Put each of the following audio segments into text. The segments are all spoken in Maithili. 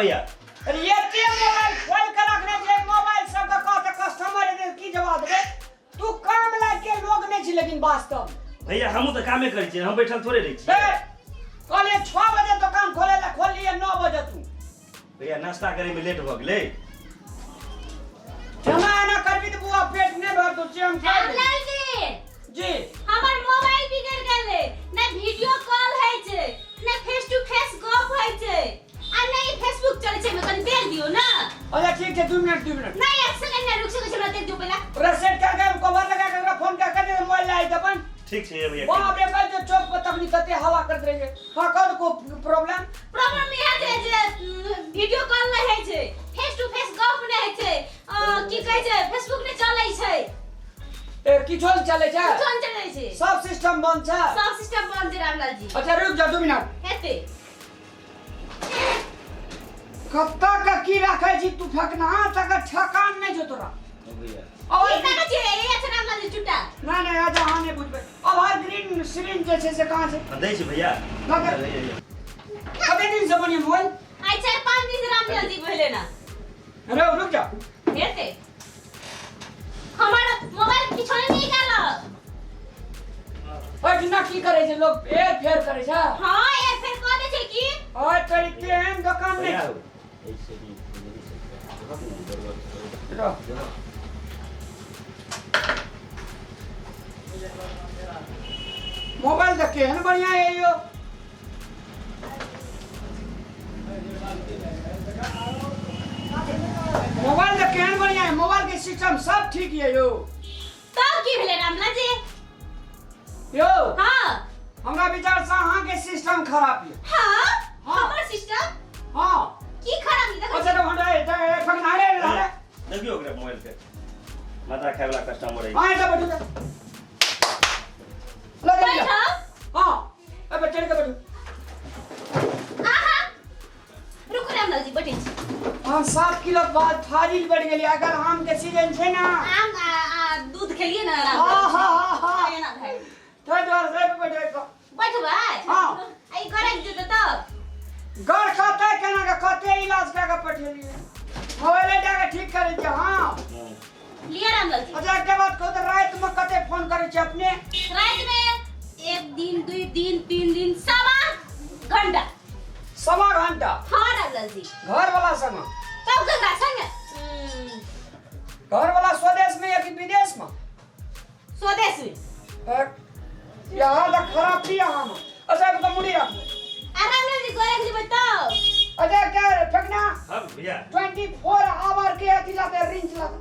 भैया। अरे एते मोबाइल खोल के रखने छै, मोबाइल सबके कह तऽ कस्टमर एतै की जवाब देबै? तू काम लायक के लोग नहि छी लेकिन वास्तव में। भैया, हमहूँ तऽ कामे करै छियै, हम बैठल थोड़े रहै छियै। ए, कहलियै 6 बजे दोकान खोले ला, खोललियै 9 बजे तू। भैया, नाश्ता करे में लेट भऽ गेलै। एना एना करबी तऽ बुआ पेट नहि भरतौ, से हम कहि देबै। रामलाल जी। जी। हमर मोबाइल बिगड़ गेलै, ने वीडियो कॉल होइ छै, ने फेस टू फेस गप होइ छै आ ने ई फेसबुक चलै छै। कनि देख दियौ ने। अच्छा ठीक छै, 2 मिनट, 2 मिनट। नहीं, एक सेकंड नहीं रुक सकै छै, हमरा देख दियौ पहिला। ओकरा सेट करके कवर लगा के ओकरा फोन कर के मोबाइल लाई अपन। ठीक छै भैया। बाप रे, कल जो चौक पर तखनी तते हवा करत रहे। हाँ, कल को प्रॉब्लम? प्रॉब्लम इएह छै जे वीडियो कॉल नहि होइ छै, फेस टू फेस गप नहि होइ छै, की कहै छै, फेसबुक नहि चलै छै। ए, किछो नहि चलै छै? किछो नहि चलै छै। सब सिस्टम बंद छै? सब सिस्टम बंद छै रामलाल जी। अच्छा रुक जा 2 मिनट। हेतै। कत्ता का की राखै छी तू फेकना, तकर ठेकान नहि छौ तोरा। भैया। अब की कहै छियै? ए अच्छा रामलाल जी, चुटा। नहीं नहीं, अच्छा अहाँ नहि बुझबै। अब हर ग्रीन सिरिंज जे छै से कहाँ छै? हाँ, दै छी भैया। लगे। कते दिन से बनिए मोबाइल? आइ 4-5 दिन से रामलाल जी भेलै ना। अरे रुक जा। हेतै। हमर मोबाइल किछो नहि निकाल। ओहिठिना की करै छै लोग? हेर फेर करै छै। हाँ, हेर फेर कऽ दै छै की। ओए तोरी, केहन दोकान नहि भैया छै। हो, ऐसे भी नहीं सकता। रह। मोबाइल तऽ केहन बढ़िया है यो। मोबाइल तऽ केहन बढ़िया है, मोबाइल के सिस्टम सब ठीक है यो। तब की भेलै रामलाल जी? यो। हाँ। हमरा विचार से अहाँ के सिस्टम खराब है। हाँ? हाँ। हमर सिस्टम? हाँ। की खराब है? देखो। अच्छा तो हटा ए फकना रे रे। देखियौ ओकरा मोबाइल के माथा खाय वाला कस्टमर है। हां, एता बैठू त ले जा। बैठो। हां, अबे चढ़ के बैठू। आहा, रुकू रामलाल जी, बैठै छी। हम 7 किलो बाद फाजिल बढ़ गेली। अगर आम के सीजन छै ना। आम आ दूध खेलिए ना रामलाल? हाँ, हाँ, हाँ, हाँ। एना भाई। ताहि दुआरे से बैठे। बैठबै? हाँ। आ ई करे जेतै तब? घर कते केना के कते इलाज कए के पठेलियै, मोबाइले दए के ठीक करै छै। हाँ। लिअ रामलाल जी। अच्छा, एकटा बात कहू तऽ, रातिमे कते फोन करै छी अपने? राति में 1 दिन, 2 दिन, 3 दिन, सवा घंटा। सवा घंटा? हाँ रामलाल जी। घर वाला संग? तब ककरा संग? घर वाला स्वदेश में या कि विदेश में? स्वदेश में। यहाँ तऽ खराब छी अहाँ में। अच्छा, तो मुड़ी राखू। आ रामलाल जी, गोरे जेबै तब। अच्छा, क्या फेकना? हाँ भैया। 24 आवर के अथी लाते, रिंच लाते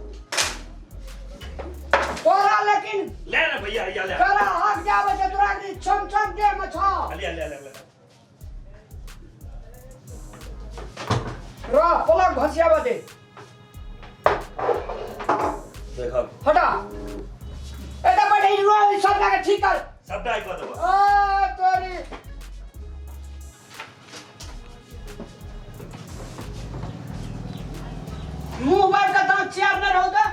तोरा, लेकिन ले ना भैया, या ले। तोरा हक जावे छै, तोरा के चम चम दे में छौ। ले ले ले ले। र पलक घसियाबा दे। देखब। हटा, एता बैठे रो, सब लागे ठीक कर। सबटा कऽ देबो। ओ तोरी, मुंह बार का दांत चेयर न रहू दे।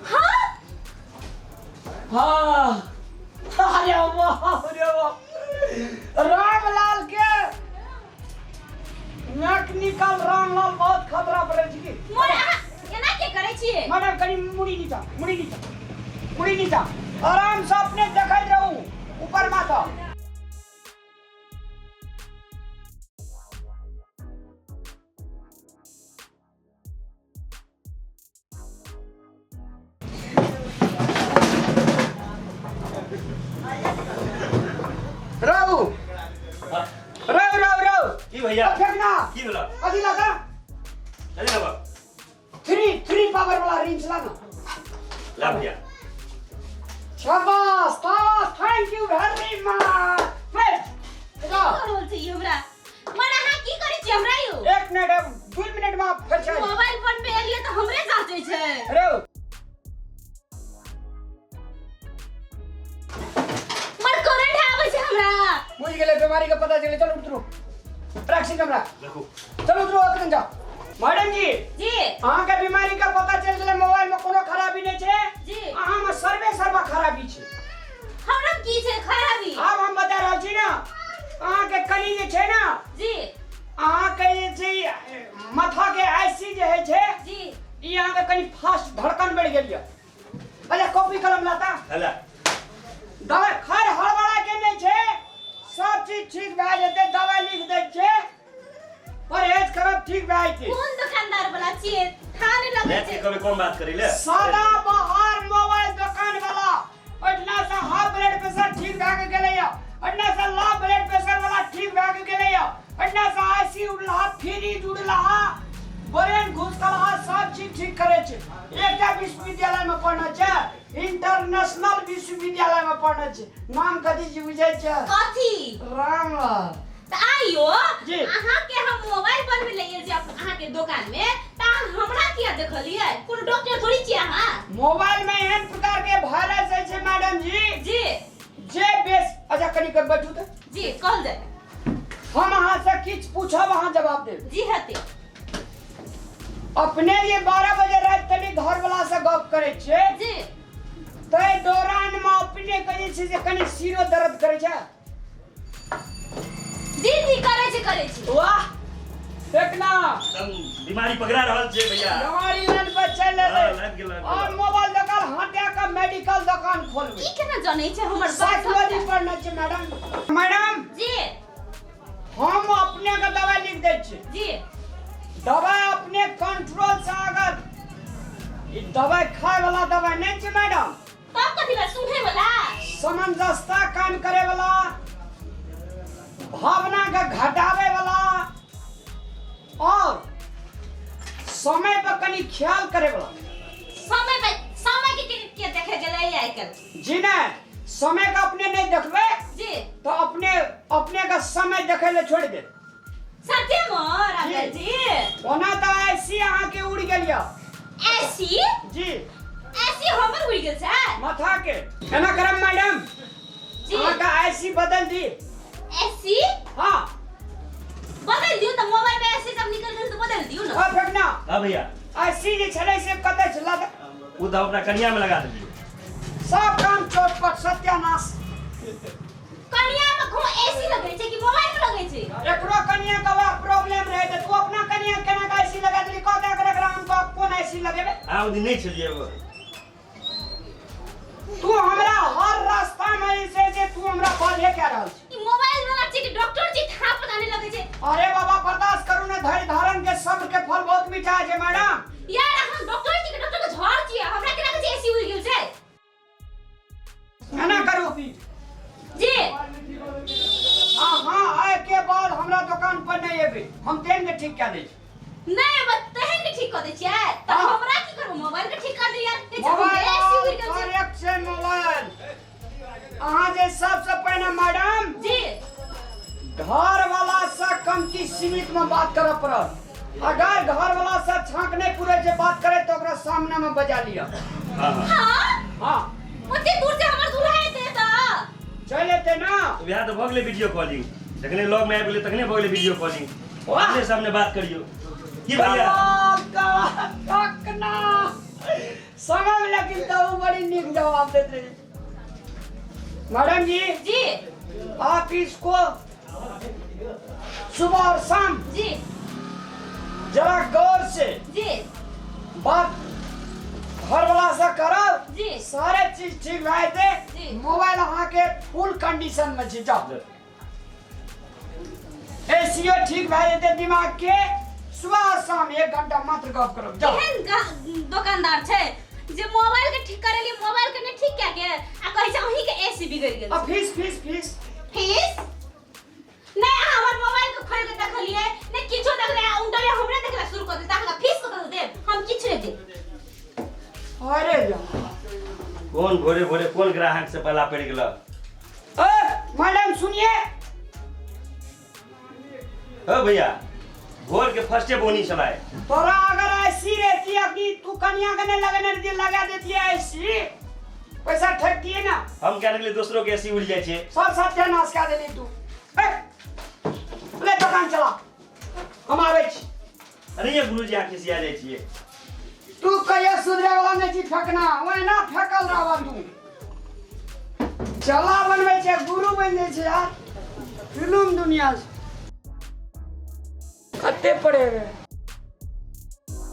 हाँ। हाँ, अरे बाप रे बाप, रामलाल के मैकेनिकल रामलाल बहुत खतरा पड़े छै की। मोर अहाँ एना के करै छियै? मैडम, कनी मुड़ी नीचा, मुड़ी नीचा, मुड़ी नीचा, आराम से अपने देखैत रहू ऊपर माथा। रहू रहू रहू रहू। की भैया? फेकना। की भेला? अथी लगा। अरे बाबा। थ्री थ्री पावर वाला रिंच ला ना। ला भैया। शाबाश, शाबाश, thank you very much. की करल छै ई हमरा? मन अहाँ की करै छी हमरा यौ? एक मिनट, अब 2 मिनट में आप फिर से मोबाइल फोन पे एलियै तऽ हमरे जांचै छै। अरे मन करंट आबै छै हमरा। बुझ गेलै, बीमारी के पता चले। चल उतरू, रख कमरा। रखू। चल उतरू, अखन जाओ। मैडम जी। जी। अहाँ के बीमारी के पता चल गेलै, मोबाइल में कोनो खराबी नहीं छै। जी। अहाँ में सर्वे सर्वा खराबी छै। हमरा की छै खराबी? आब हम बता रहल छी ना, अहाँ के हला दवाइ खैर हड़बड़ा के नहि छै, सब चीज ठीक भए जेतै। दवाइ लिख दै छै, परहेज करब, ठीक भए जेतै। कोन दुकानदार वाला छियै, थाह नहि लगै रात के छै। कभी कम बात करी ले। सदा बहार मोबाइल दोकान वाला ओहिठिना से हाई ब्लड प्रेशर ठीक भए के गेलैया, ओहिठिना से लो ब्लड प्रेशर वाला ठीक भए के गेलैया, ओहिठिना से आईसी उड़लहा, फ्रिज उड़लहा, ब्रेन घुसकलहा, सब चीज ठीक करै छै। एकटा विश्वविद्यालय में पढ़ने छै, इंटरनेशनल विश्वविद्यालय में पढ़ने छै। नाम कथी छै बुझै छै? कथी? रामलाल। तऽ आइयो जी। अहाँ के हम मोबाइल बनबै लए गेल छी अहाँ के दोकान में, तऽ अहाँ हमरा किया देखलियै? कोनो डॉक्टर थोड़ी छियै अहाँ? मोबाइल में एहन प्रकार के वायरस होइ छै मैडम जी। जी। जे बेस अच्छा कनि कऽ बैठू तऽ। जी, कहल जाय। हम अहाँ से किछु पूछब, अहाँ जवाब देब। जी, हेतै। अपने जे 12 बजे राति कनि घरवला से गप करै छियै जी, ताहि दौरान में अपने के जे छै से कनि सिरो दर्द करै छै? जी जी, करै छी, करै छी। वाह, देखना। एकदम बीमारी पकड़ा रहल छै भैया। बीमारी लाइन पर चलि हाँ, एलै। लागि गेल, लागि और गेल। मोबाइल दोकान हटा कऽ मेडिकल दोकान खोलबै। ई केना जनै छै हमर बात? साइकोलॉजी पढ़ने छै मैडम। मैडम जी। हम अपने के दवाई लिख दै छी। जी। दवाई अपने कंट्रोल से, अगर ई दवाई खाय वाला दवाई नहीं छै मैडम। तब कथी बा, सुहे वाला? समंजसता काम करे वाला, भावना के घटावे वाला और समय पर कनी ख्याल करे वाला। समय पे समय के के, के देखे गेलै आइ काल्हि? जी नहीं, समय का अपने नहीं देखबे जी, तो अपने अपने का समय देखे ले छोड़ दे। सच्चे में रामलाल जी? ओना तो ऐसी अहाँ के उड़ गेल यऽ। ऐसी? जी। ऐसी हमर उड़ गेल छै? माथा के एना करब मैडम। जी। अहाँ का ऐसी बदल दी। ऐसी? हाँ। बदल दियौ तऽ, मोबाइल में ऐसी सब निकल गेल तऽ बदल दियौ ने। हाँ फेकना। हाँ भैया। ऐसी जे छलै से कतऽ छला? ओ तऽ अपना कनिया में लगा देलियै। सब काम चौपट, सत्यानाश। कनिया में घो एसी लगै छै कि मोबाइल में लगै छै? एकरो कनिया के वएह प्रॉब्लम रहे तऽ तू अपना कनिया के केना के ऐसी लगा देली? कहता एकरा हम कोन ऐसी लगेबे? अहाँ ओहि दिन नहि छलियै। तू हमरा हर रास्ता में जे छै से तू हमरा बाधे कए रहल छी। ई मोबाइल वाला छै कि डॉक्टर जी, था पता नहीं लगै छै। अरे बाबा, बर्दाश्त करू ने, धैर्य धारण के सब्र के फल बहुत मीठा है छै मैडम। यार, अहाँ डॉक्टर जी के डॉक्टर के झड़ छियै। हमरा केना कहै छै एसी उड़ि गेल छै? एना करू। जी। अहाँ आय के बाद हमरा दुकान पर नहीं एबै, हम तेहन के ठीक कए दै छी। नहि, बस तेहन के ठीक कऽ दै छियै तऽ हाँ। हमरा की करबै? मोबाइल के ठीक कर दे यार। कहै छै, मोबाइल एसी उड़ि गेल छै। करेक्ट छै मोबाइल। अहाँ जे सबसे पहिने मैडम जी, घर वाला से कमती सीमित में बात करऽ पड़त। अगर घर वाला से छाक नहीं पूरे छै बात करे तो ओकरा सामने में बजा लिअ। हाँ हाँ। हाँ। हाँ। ओते दूर से हमर दूल्हा एतै तऽ चलि एतै ना। वएह तऽ भऽ गेलै वीडियो कॉलिंग। जखने लॉग में आबि गेलै तखने भऽ गेलै वीडियो कॉलिंग। वाह। अपने सामने बात करियौ की भैया? कमाल, कमाल, कखना समय में, लेकिन तो उ बड़ी नीक जवाब देते रहे। मैडम जी। जी। आप इसको सुबह और शाम जी, जरा गौर से जी, बात घर वाला से करब जी, सारे चीज ठीक भए जेतै। जी। मोबाइल अहाँ के फुल कंडीशन में छै, जाओ, एसीओ ठीक भए जेतै दिमाग के। सुबह और शाम 1 घंटा मात्र गप करब, जाओ। केहन दोकानदार छै जे मोबाइल के ठीक करे लिए मोबाइल के नहीं ठीक कए के आ कहै छै अहीं के एसी बिगड़ गेल आ छै। Fees, fees, fees? फीस नहीं। अहाँ हमर मोबाइल के खोल के देखलियै नहीं, किछो देखले आ उल्टा हमरे देखला शुरू कर देता। अहाँके फीस कतऽ देब? हम किछु नहि देब। अरे जा। कोन भोरे भोरे कोन ग्राहक से पहला पड़ि गेल? ए मैडम, सुनिए। हो भैया, भोर के फर्स्टे बोनी चलाए। तोरा अगर ऐसी रहती अभी तू कनिया के नहीं लगने रहती, लगा देती ऐसी, पैसा ठगती ना। हम क्या लगले दोसरो के एसी उड़ि जाइ छै। सब सत्यानाश कए देली तू। ए, ले दोकान चला, हम आबै छी। अरे ये गुरुजी, अहाँ खिसिया जाइ छियै। तू कहियो सुधरे वाला नहीं छी फेकना, ओहिना फेकल रहबा तू। चला बनबै छै, गुरु बनि जाइ छै यार। फिल्म दुनिया से कते पढ़ेबै?